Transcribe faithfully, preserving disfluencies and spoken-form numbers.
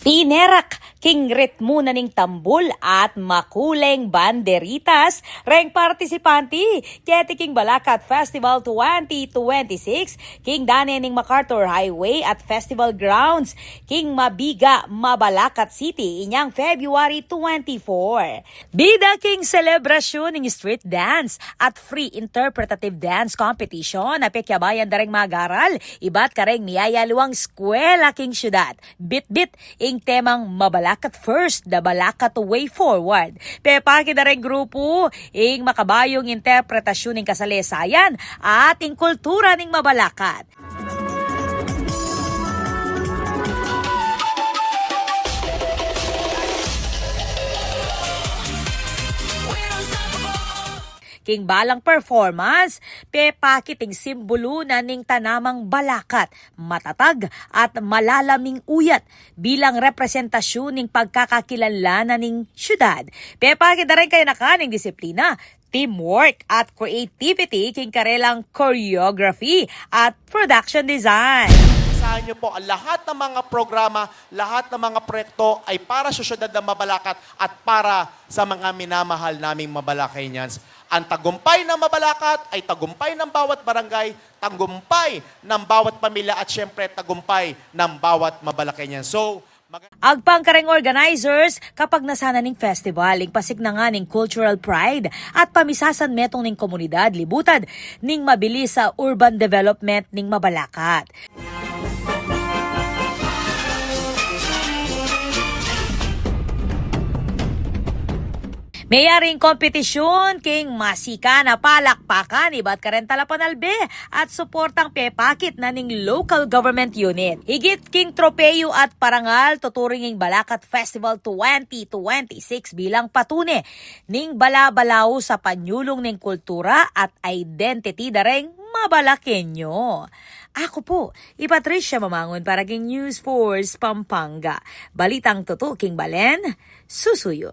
Tinerak king ritmu na ning tambul at makuleng banderitas reng partisipanti keti king Balakat Festival twenty twenty-six king dane ning MacArthur Highway at Festival Grounds king Mabiga, Mabalacat City inyang February twenty-four. Bida king selebrasyun ning street dance at free interpretative dance competition a pekyabayan da reng mag-aral ibat kareng miyayaliwang eskwela king syudad. Bitbit ing temang Mabalacat First, the Balacat Way Forward. Pepakit da reng grupu ing makabayung interpretasyun ning kasalesayan at ing kultura ning Mabalacat. King balang performance, pepakit ing simbulu na ning tanamang balakat, matatag at malalaming uyat bilang representasyun ning pagkakakilanlan na ning syudad. Pepakit da reng kayanakan ning disiplina, teamwork at creativity king karelang choreography at production design. Isahan niyo po, lahat ng mga programa, lahat ng mga proyekto ay para sa syudad ng Mabalacat at para sa mga minamahal naming Mabalaqueñans. Ang tagumpay ng Mabalacat ay tagumpay ng bawat barangay, tagumpay ng bawat pamilya at syempre tagumpay ng bawat Mabalaqueñan. So, Agpang kareng organizers, kapagnasan na ning festival ing pasiknangan ning cultural pride at pamisasan metung ning komunidad libutad ning mabilis a urban development ning Mabalacat. Meyaring kompetisyun king masikan a palakpakan ibat kareng talapanalbe at suportang pepakit na ning local government unit. Higit king tropeyu at parangal, tuturing ing Balacat Festival twenty twenty-six bilang patune ning balabalaw sa panyulung ning kultura at identity da reng Mabalaqueño. Aku pu i Patricia Mamangun para king News Force Pampanga. Balitang tutu king balen, susuyu.